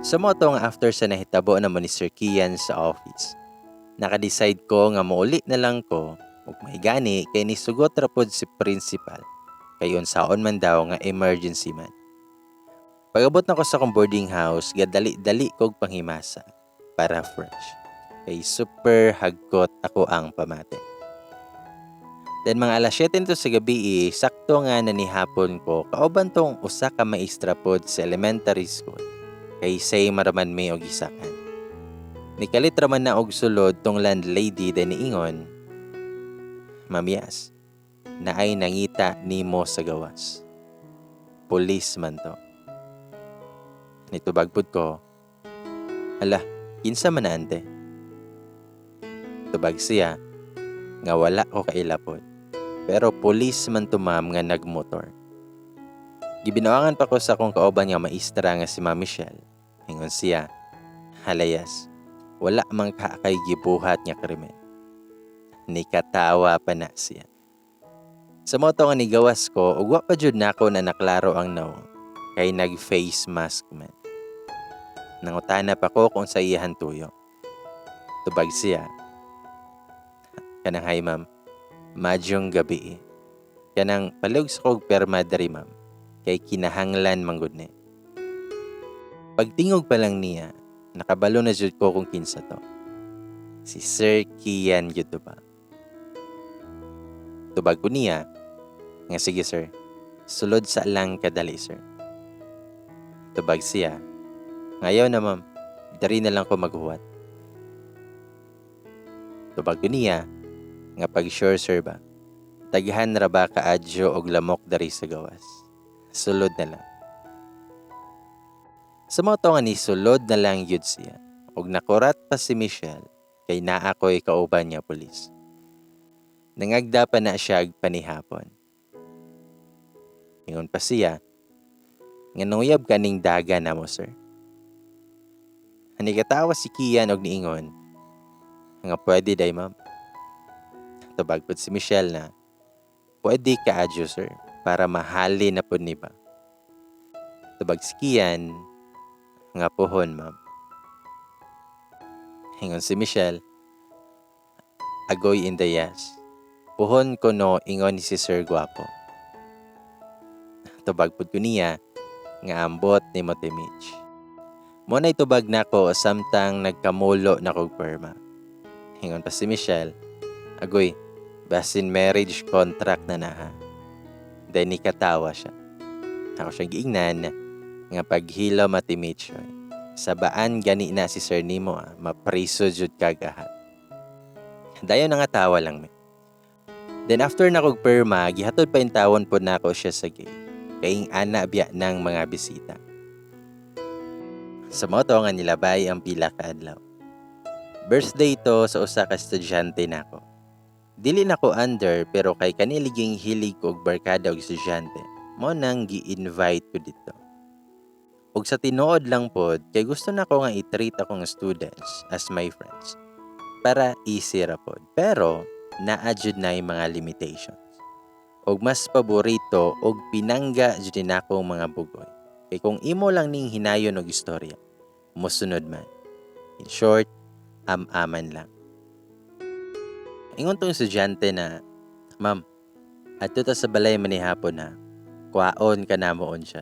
Sa mao to nga after sa nahitabo namo ni Sir Kian sa office, naka-decide ko nga mouli na lang ko ug may gani kay nisugot ra pod si principal kay unsaon man daw nga emergency man. Pag-abot nako sa akong boarding house, gadali-dali kog panghimasa para fresh. Kay super hagkot ako ang pamati. Then mga alas 7 to sa gabi, sakto nga nanihapon ko kauban tong usa ka maestra pod sa elementary school. Kay same raman may og gisakan. Nikalit raman na og sulod tong landlady, then niingon, "Ma'am Yas, naay nangita nimo sa gawas. Pulis man to." Nitubag pud ko, "Hala, kinsa man na ante?" Tubag siya, nga wala ko kaila pod. Pero pulis man to, ma'am, nga nagmotor. Gibinuangan pa ko sa akong kauban nga maestra nga si Ma'am Michelle. Ingon siya, "Halayas, wala man ka kay gibuhat nga krimen." Nikatawa pa na siya. Sa mao to nga nigawas ko, ug wa pa jud nako na naklaro ang nawong, kay nag-face mask man. Nangutana pa ko kung sa iyahan tuyo. Tubag siya, kanang, "Hi ma'am, maayong gabi. Kanang palihog sa kog perma diri, ma'am, kay kinahanglan manggod ni." Pagtingog pa lang niya, nakabalo na jud ko kung kinsa to. Si Sir Kian jud to ba? Tubag ko niya, nga "Sige sir, sulod sa lang kadali, sir." Tubag siya, "Ngayon na ma'am, dari na lang ko maghuwat." Tubag ko niya, nga "Pag sure sir ba, daghan ra ba kaadyo og lamok dari sa gawas. Sulod na lang." Sa mao to nga nisulod na lang yun siya. Og nakurat pa si Michelle kay naa ko'y kauban nga pulis. Nangagda pa na siya ag panihapon. Ingon pa siya, nga "Nuyab ka ning daga namo, sir." Nikatawa si Kian og niingon, nga "Pwede day, ma'am." Tubag pud si Michelle na, "Pwede ka adyo, sir, para mahali na pud ni ba." Tubag si Kian, nga "Puhon, ma'am." Ingon si Michelle, "Agoy, Inday Yas. Puhon ko no ingon ni si Sir Guwapo." Tubag pud ko niya, nga "Ambot ni mo ti Mitch." Mao na tubag nako samtang nagkamulo na kog perma. Ingon pa si Michelle, "Agoy, basin marriage contract na na ha." Then nikatawa siya. Ako siyang giingnan nga "Paghilom, Ate Mitch. Sabaan gani na si sir nimo ah, mapriso jud kagahat." Dayon nga tawa lang mi. Then after na kog perma, gihatod pa intawon pod nako siya sa gate. Kay ana biya ng mga bisita. Sa mao to nga nilabay ang pila ka adlaw. Birthday to sa usa ka estudyante nako. Dili nako under pero kay kaniliging hilig ko og barkada og estudyante, mao nang gi-invite ko dito. Ug sa tinuod lang pod kay gusto nako nga i-treat akong students as my friends para easy ra pod. Pero naa jud nay mga limitations. Og mas paborito og pinangga jud ni nakong mga bugoy. Kay kung imo lang ning hinayon og istorya, mosunod man. In short, am-aman lang. Ingon tong estudyante na, "Ma'am, adto ta sa balay manihapon ha. Kwaon ka namo siya."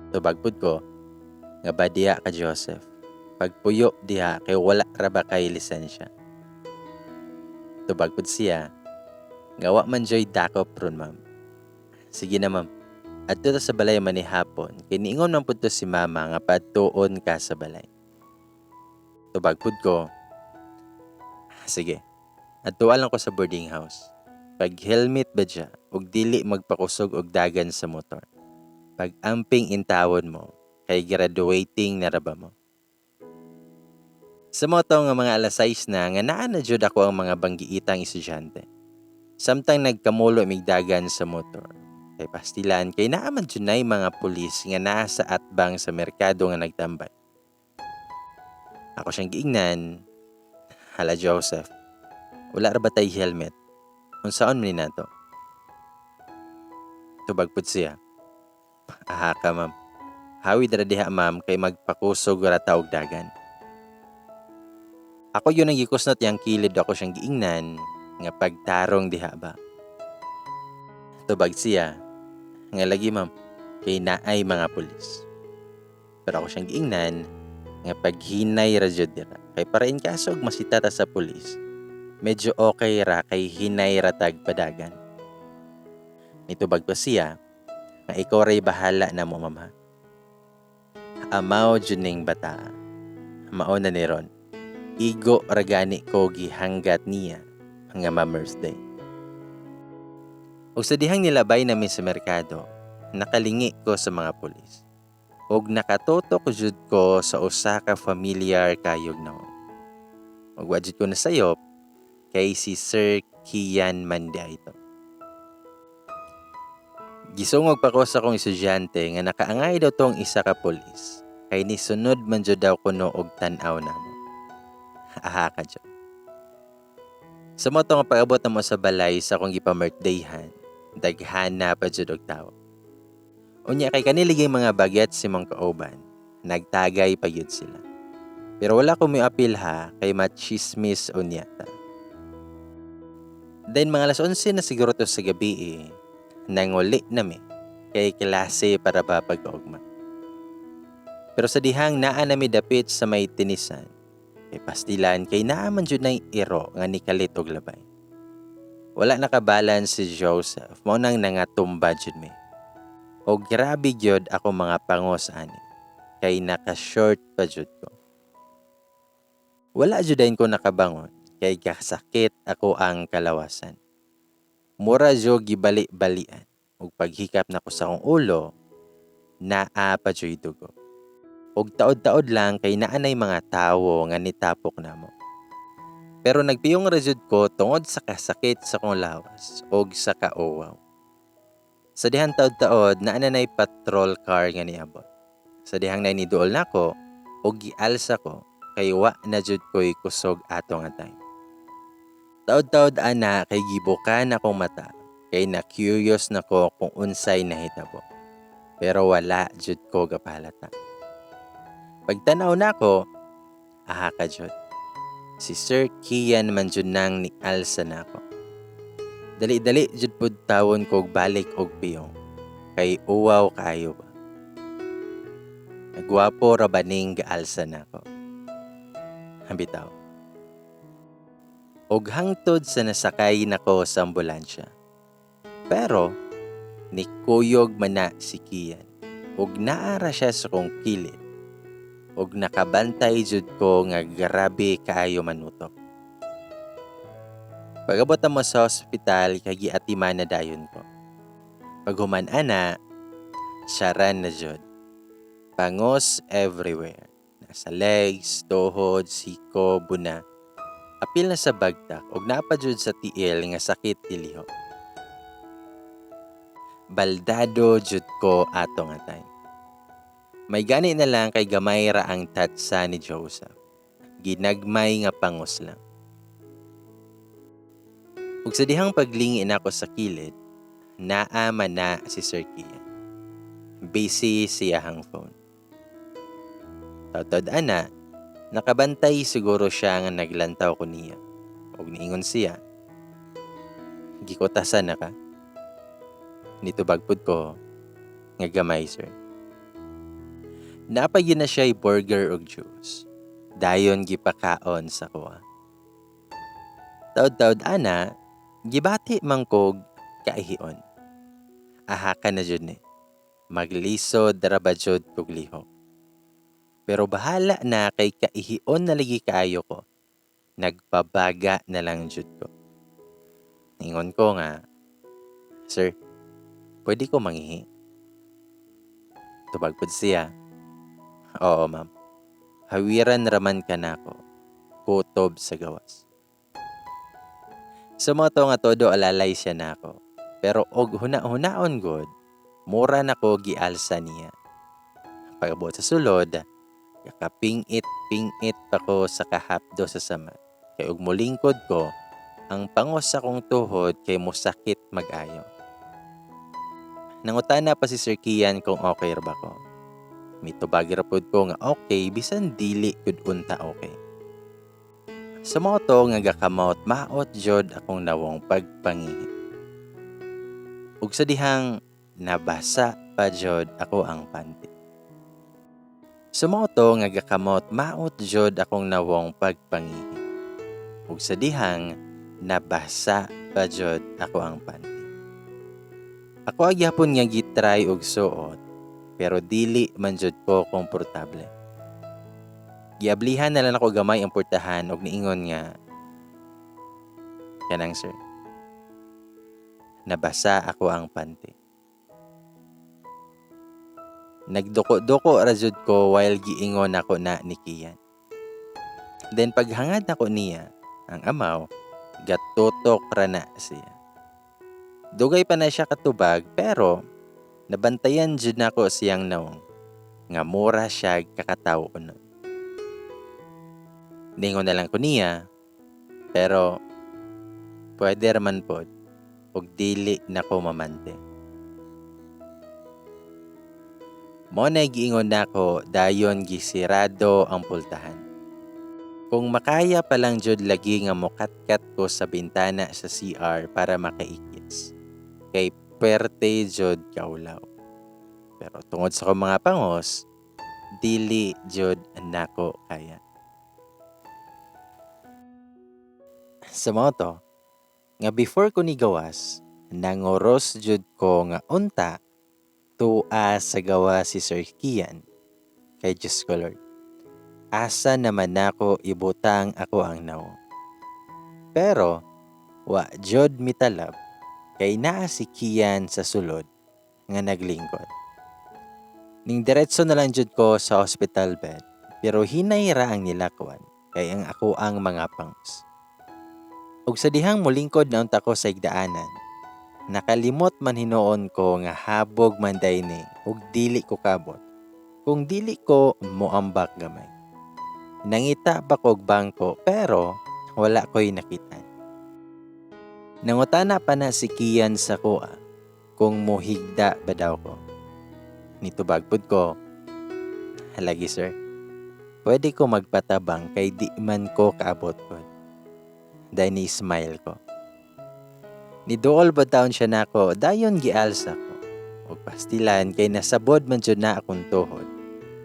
Tubag pud ko, nga "Ba diha ka, Joseph. Pagpuyo diha kay wala ra ba kay lisensya?" Tubag pud siya, nga "Wa man joy dakop ron, ma'am." "Sige na, ma'am. Adto ta sa balay manihapon kay niingon man pud to si mama nga padtuon ka sa balay." Tubag pud ko, "Sige. Adtuan lang ko sa boarding house. Pag helmet ba dya ug dili magpakusog og dagan sa motor. Pag amping intawon mo kay graduating na ra ba mo?" Sa mao to nga mga alas 6 na nga naa na jud ako ang mga banggiitang estudyante. Samtang nagkamulo migdagan sa motor. Kay pastilan kay naa man jud nay mga pulis nga naa sa atbang sa merkado nga nagtambay. Ako siyang giingnan, "Hala Joseph, wala ra ba tay helmet? Unsaon man ni nato?" Tubag pud siya, "Aha ka, ma'am. Hawid ra diha, ma'am, kay magpakusog ra ta og dagan. Ako gyud ang gikusnot iyang kilid, ako siyang giingnan nga pagtarong diha ba. Tubag siya nga lagi, ma'am, kay naay mga pulis. Pero ako siyang giingnan nga paghinay ra jud dira. Kay para in kaso og masita ta sa pulis, medyo okay ra kay hinay ra tag padagan. Nitubag pa siya nga ikaw ray bahala na mo, ma'am, ha. Amaw jud ning bata. Mao na ni ron. Igo ra gani ko gihanggat niya nga ma-birthday. Ug sa dihang nilabay nami sa merkado, nakalingi ko sa mga pulis. Ug nakatutok jud ko sa usa ka familiar kayog nawong. Ug wa jud ko nasayop kay si Sir Kian man diay to. Gisungog pa ko sa akong estudyante nga nakaangay daw tong isa ka pulis kay nisunod man jud daw kuno og tan-aw namo. Aha ka jud. Sa mao to nga pag-abot namo sa balay sa akong gipa-birthdayhan, daghana pa jud og tawo. Unya kay kaniligay mga bagets si mong kauban, nagtagay pa gyud sila. Pero wala ko miapil ha, kay machismis unya ta. Then mga alas 11 na siguro to sa gabi eh, nanguli nami kay klase para ba pagkaugma. Pero sa dihang naa nami dapit sa may tinisan, kay pastilan kay naa man jud nay iro nga nikalit og labay. Wala nakabalance si Joseph, mao nang nangatumba jud mi. O grabe gyud ako mga pangos ani, kay naka-short pa jud ko. Wala jud dayon ko nakabangon, kay kasakit ako ang kalawasan. Mura jud gibali-balian, ug paghikap nako sa akong ulo, naa pa juy dugo. Og taod-taod lang kay naanay mga tawo nga nitapok namo. Pero nagpiyong ra jud ko tungod sa kasakit sa akong lawas og sa kauwaw. Sa dihang taod-taod naa na nay patrol car nga niabot. Sa dihang nay niduol nako og gialsa ko kay wa na jud ko'y kusog ato nga time. Taod-taod ana kay gibukan akong mata kay na curious na ko kung unsay nahitabo. Pero wala jud ko gapalata. Pagtanaw nako, aha ka jud. Si Sir Kian man jud nang nialsa nako. Dali-dali jud pud tawon ko og balik og piyong kay uwaw kaayo ba. Nagwapo ra ba ning gaalsa nako. Bitaw. Og hangtod sa nasakay nako sa ambulansya. Pero nikuyog man na si Kian ug naara siya sa kong kilid. Ug nakabantay jud ko nga grabe kaayo manutok. Pag-abot mo sa ospital kay giatiman na dayon ko. Paghuman ana, saran na jud. Pangos everywhere. Nasa legs, tuhod, siko, buna. Apil na sa bagtak ug naa pa jud sa tiil nga sakit tilihok. Baldado jud ko ato nga time. May gani na lang kay gamay ra ang tatsa ni Joseph. Ginagmay nga pangos lang. Ug sa dihang paglingi nako sa kilid, naa man na si Sir Kian. Busy siyahang phone. Taod ana, nakabantay siguro siya nga naglantaw ko niya. Ug niingon siya, "Gikutasan na ka?" Nitubag pud ko nga gamay, sir. Naa pa gyud na siya burger ug juice. Dayon gipakaon sa kuha. Taod-taod ana, gibati man kog kaihion. Aha ka na jud ni. Maglisod ra ba jud kog lihok. Pero bahala na kay kaihion na lagi kaayo ko. Nagpabaga na lang jud ko. Ingon ko nga, "Sir, pwede ko manghihi?" Tubag pud siya, "Oo, ma'am. Hawiran raman ka nako. Kutob sa gawas." Sa mao to nga todo alalay siya nako. Pero og huna-hunaon gud, mura nako gialsa niya. Pag-abot sa sulod, kakapingit-pingit pa ko sa kahapdo sa sama. Kay og mulingkod ko, ang pangos sa akong tuhod kay mosakit mag-ayo. Nangutana pa si Sir Kian kung okay ra ba ko. Mitubag ra pod ko nga okay bisan dili gud unta okay. Sa mao to nga gakamot maot jud akong nawong pagpangihi. Ug sa dihang nabasa pa jud ako ang panty. Sa mao to nga gakamot maot jud akong nawong pagpangihi. Ug sa dihang nabasa pa jud ako ang panty. Ako gyapon nga gitry og suot, pero dili man jud ko komportable. Giablihan na lang ako gamay ang portahan og niingon nga, "Kanang sir, nabasa ako ang panty." Nagduko-duko ra jud ko while giingon ako na ni Kian. Then paghangad nako niya, ang amaw, gatutok ra na siya. Dugay pa na siya katubag pero nabantayan jud nako siyang nawong nga mura siya kakatawo nun. Ningon na lang ko niya, pero pwede raman pod og dili nako mamante. Mo na giingon nako dayon gisirado ang pultahan. Kung makaya pa lang jud lagi nga mokatkat ko sa bintana sa CR para makaikyas. Kay pwerte jud kaulaw. Pero tungod sa akong mga pangos, dili jud nako kaya. Sa mao to, nga before ko nigawas, nanguros jud ko nga unta tua sa gawa si Sir Kian. Kay Diyos ko Lord, asa naman nako ibutang ako ang nawong. Pero wa jud mitalab kay naa si Kian sa sulod nga naglingkod. Ning diretso na lang jud ko sa hospital bed, pero hinay ra ang nilakwan kay ang ako ang mga pangos. Ug sa dihang molingkod na unta ko sa igdaanan, nakalimot man hinuon ko nga habog man day ni ug dili ko kabot kung dili ko moambak gamay. Nangita pa kog bangko pero wala ko'y nakita. Nangutana pa na si Kian sa kuha kung mohigda ba daw ko. Nitubag pud ko, halagi sir, pwede ko magpatabang kay di man ko kaabot pod. Dahil ni smile ko. Niduol ba taon siya nako, dayon gialsa ko. Og pastilan kay nasabod man jud na akong tuhod.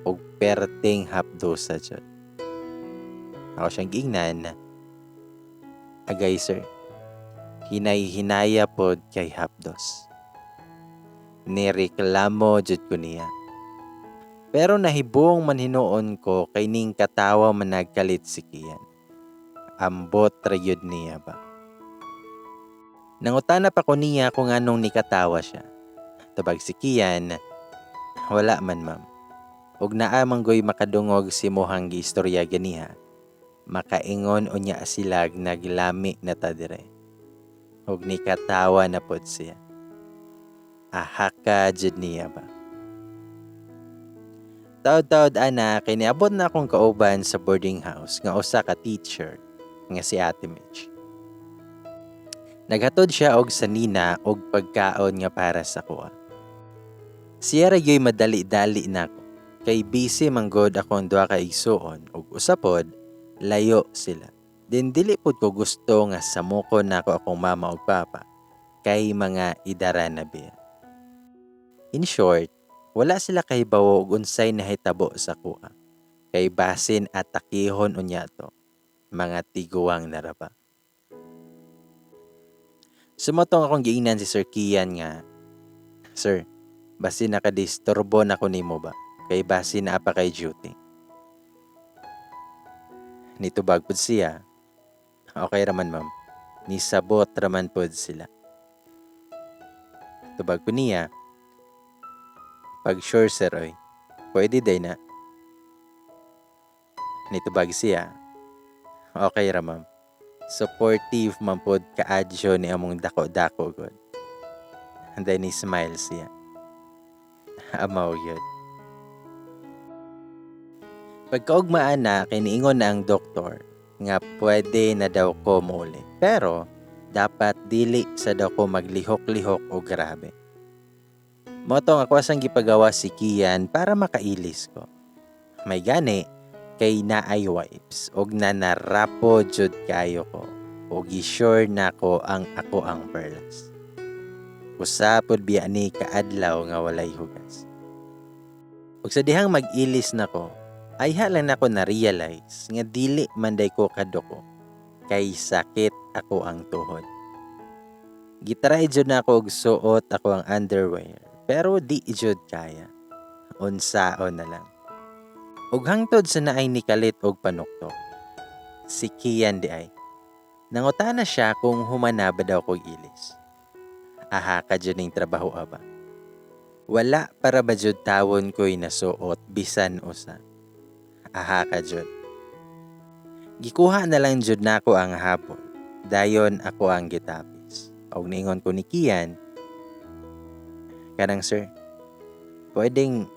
Og perting hapdosa jud. Ako siyang giingnan, agay sir, hinay-hinaya pod kay hapdos. Nireklamo jud ko niya. Pero nahibong man hinuon ko kay ning katawa man nagkalit si Kian. Ambot ra yun niya ba. Nangutana pa ko niya kung anong nikatawa siya. Tubag si Kian, wala man ma'am. Ug naa manggoy makadungog si mohang giistorya ganiha. Makaingon unya silag naglami na ta dire. Ug nikatawa na pod siya. Ahaka jud niya ba. Taod-taod ana kay niabot na akong kauban sa boarding house nga usa ka teacher nga si Ate Mitch. Naghatod siya og sanina og pagkaon nga para sa kuha. Siya ra yo'y madali-dali nako kay busy manggod akong duha ka igsuon ug usa pod layo sila. Din dili pod ko gusto nga samukon nako akong mama ug papa kay mga idara na biya. In short, wala sila kahibawo og unsay nahitabo sa kuha. Kay basin at takihon unya to, mga tiguang naraba. Sumotong akong giingnan si Sir Kian nga, sir, basin nakadisturbo na ko nimo ba? Kay basin naa pa kay duty. Nitubag pud siya, okay raman ma'am, nisabot raman pud sila. Tubag ko niya, pag sure sir oy, pwede day na. Nitubag siya, okay ra ma'am. Supportive man pod kaadyo ni among dako-dako god. And then he smile siya. Amaw yun. Pagkaugmaan na, kiniingon na ang doktor nga pwede na daw ko muuli. Pero dapat dili sa daw ko maglihok-lihok o grabe. Mao tong ako asang gipagawa si Kian para makailis ko. May gani kay naay wipes og nanarapo jud kayo ko og gi-sure nako ang ako ang perlas. Usa pod biya ni kaadlaw nga walay hugas. Ug sa dihang mag-ilis nako, ayha lang nako na-realize nga dili man day ko kaduko kay sakit ako ang tuhod. Gitry jud nako og suot ako ang underwear pero di jud kaya. Unsaon na lang. Ug hangtod sa naay nikalit og panuktok. Si Kian di ay. Nangutana siya kung humana ba daw kog ilis. Aha ka jud ning trabaho aba. Wala para ba jud tawon ko'y nasuot bisan usa. Aha ka jud. Gikuha na lang jud nako ang habol. Dayon ako ang gitapis. Og niingon ko ni Kian, kanang sir, pwedeng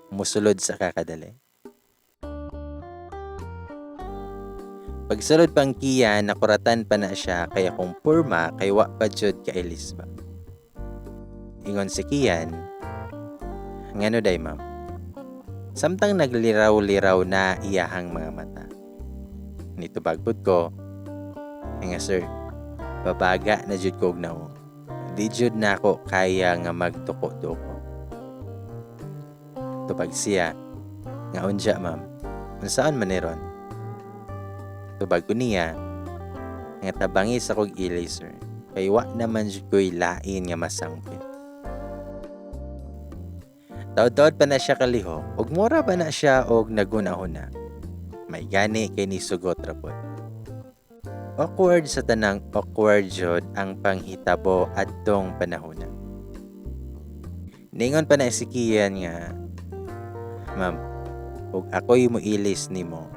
musulod sa kakadali. Pagsulod pang Kian, nakuratan pa na siya kay akong purma kay wa pa jud kailis ba. Ingon si Kian, ngano day ma'am? Samtang nagliraw-liraw na iyahang mga mata. Nitubag pud ko, nga sir, babaga na jud ko og naong. Di jud na ako kaya nga magtuko-tuko. Tubag siya, nga unja ma'am, unsaan man ni ron? Tubag ko niya, nga tabangi sa kog ilay sir, kay wa naman jud ko'y lain nga masangpit. Taod-taod pa na siya kalihok, ug mura pa na siya og naguna-huna. May gani kay nisugot ra pod. Awkward sa tanang awkward jud ang panghitabo adtong panahona. Ningon pa na si Kian nga, ma'am, ug ako'y moilis nimo,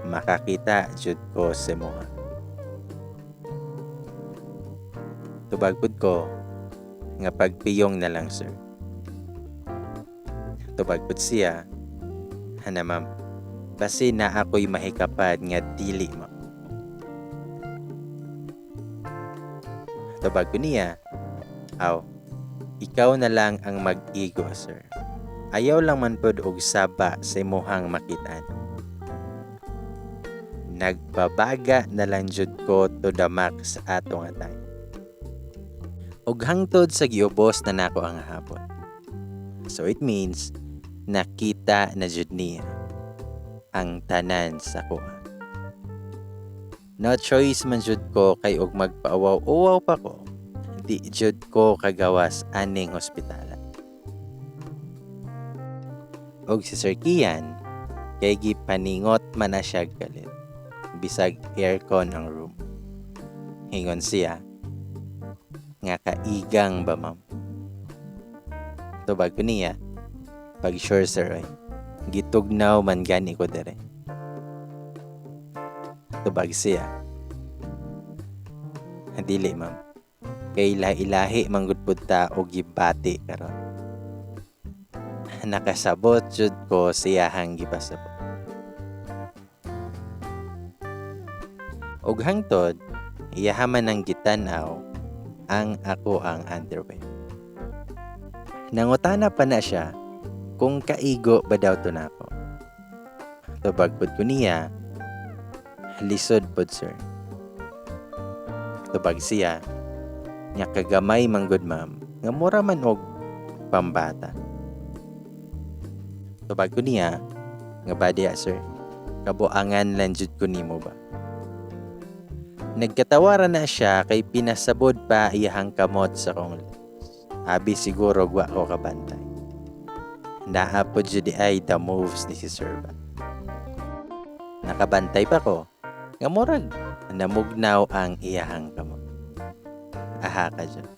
makakita jud ko sa imuha. Tubag pud ko nga pagpiyong na lang sir. Tubag pud siya, hana ma'am, basi na ako'y mahikapad nga dili mo. Tubag ko niya, aw, ikaw na lang ang mag-igo sir. Ayaw lang man pod og saba sa imuhang makitaan. Nagbabaga na lang jud ko to the max atong atay. Og hangtod sa giubos na nako ang hapon. So it means nakita na jud niya ang tanan sa kuha. No choice man jud ko kay og magpaawaw-uwaw pa ko, di jud ko kagawas aning ospitala. Og si Sir Kian, kay gipaningot man na siya galit, bisag aircon ang room. Hingon siya, nga kaigang ba ma'am? Tubag ko niya, pag sure sir ay, gitugnaw man gani ko dere. Tubag siya, dili ma'am, kay lahi-lahi manggod pud ta og gibati karon. Nakasabot jud ko siyahang gipasabot. Og hangtod, iyaha man ang gitan-aw ang ako ang underwear. Nangutana pa na siya kung kaigo ba daw to nako. Tubag pud ko niya, lisod pud sir. Tubag siya, nga kagamay manggod ma'am, nga mura man og pambata. Tubag ko niya, nga badya sir, kabuangan lang jud ko nimo ba. Nagkatawaran na siya kay pinasabod pa iyahang kamot sa kong lips. Abi siguro gwa ko kabantay. Naa po jud ay the moves ni si sir ba. Nakabantay pa ko, nga murag namugnaw ang iyahang kamot. Aha ka dyan.